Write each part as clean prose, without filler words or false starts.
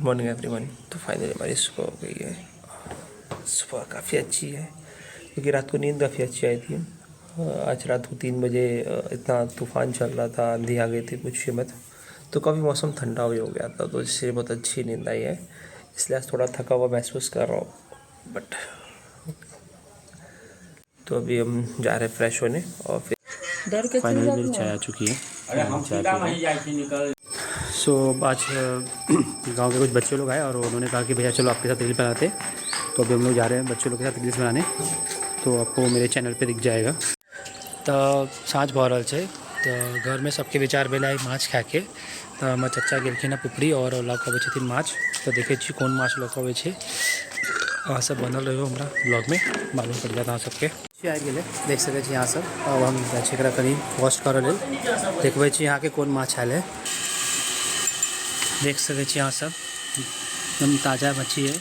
Good morning everyone. तो finally हमारी सुबह हो गई है। सुबह काफ़ी अच्छी है क्योंकि रात को नींद काफ़ी अच्छी आई थी। आज रात को 3 बजे इतना तूफान चल रहा था, आंधी आ गई थी, पूछिए मत। तो काफ़ी मौसम ठंडा भी हो गया था, तो इससे बहुत अच्छी नींद आई है। इसलिए आज थोड़ा थका हुआ महसूस कर रहा हूँ, बट तो अभी हम जा रहे हैं फ्रेश होने और फिर फाइनली मेरी चाय आ चुकी है। चाय पी रहा हूँ। सो आज गांव के कुछ बच्चे लोग आए और उन्होंने कहा कि भैया चलो आपके साथ रील बनाते हैं। तो अभी हम लोग जा रहे हैं बच्चे लोग के साथ रील्स बनाने, तो आपको मेरे चैनल पे दिख जाएगा। तऽ साँझ भऽ रहल छै, तऽ घरमे सबके विचार भेलै आइ माछ खायके। तऽ हमर चचा गेलखिन हँ पुपरी आओर लऽ कऽ अबै छथिन माछ। तऽ देखै छी कोन माछ लऽ कऽ अबै छै। अहाँ सब बनल रहियौ हमरा ब्लॉगमे, मालूम पड़ि जायत अहाँ सबके। आबि गेलै, देख सकै छी अहाँ सब। आब हम जाइ छी एकरा कनि वॉश करऽ लेल। देखबै छी अहाँके कोन माछ आयल है। देख सकै छी अहाँ सब, एकदम ताजा मच्छी है।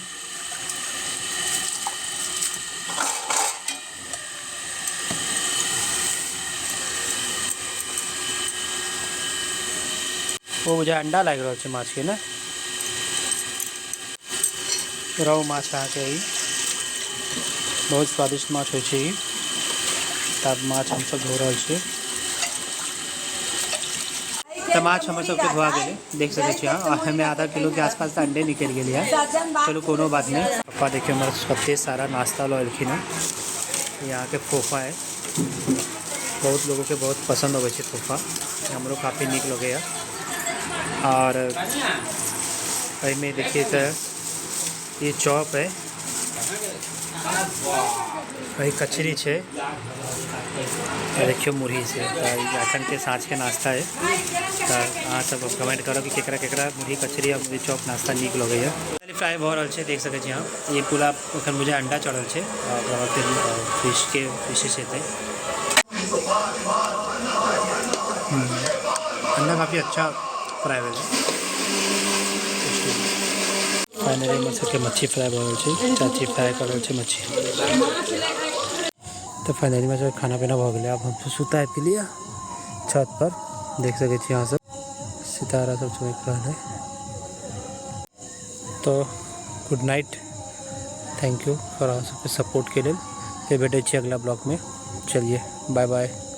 ओ बुझाय अंडा लागि रहल छै माछके ने। रहु माछ अहाँके ई बहुत स्वादिष्ट माछ होइ छै ई। तब माछ हमसब धो रहल छियै। तऽ माछ हमर सबके धोआ गेलै, देख सकै छी अहाँ। और हमे आधा किलो के आसपास तऽ अंडे निकलि गेलै है। चलू कोनो बात नहि। पप्पा देखियौ हमर कते सारा नाश्ता लऽ एलखिन हँ। ई अहाँके फोफा है, बहुत लोगों के बहुत पसंद अबै छै फोफा, हमरो काफी नीक लगैया। और एहिमे देखिए तऽ ई चॉप है, एहि कचरी छै, देखियौ मुरही छै। तऽ एखन के साँझ के नाश्ता है। तऽ अहाँ सब कमेंट करब कि केकरा केकरा मुरही कचरी और मुरही चॉप नाश्ता नीक लगैया। फ्राई भऽ रहल छै, देख सकै छी अहाँ। ई पूरा एखन बुझाय अंडा चढ़ल छै, ओकरा बाद फिर फिश के पीसेस हेतै। अंडा काफी अच्छा फ्राई भेलै। फाइनली हमर सबके मच्छी फ्राई भऽ रहल छै, चाची फ्राई कऽ रहल छै मच्छी। तऽ फाइनली हमर सबके खाना पीना भऽ गेलै। आब हमसब सुतऽ आबि गेलियै छत पर। देख सकै छी अहाँ सब, सितारा सब चमकि रहल है। तऽ good night, thank you for अहाँ सबके सपोर्टके लेल। फेर भेटै छी अगला ब्लॉगमे। चलिए बाय बाय।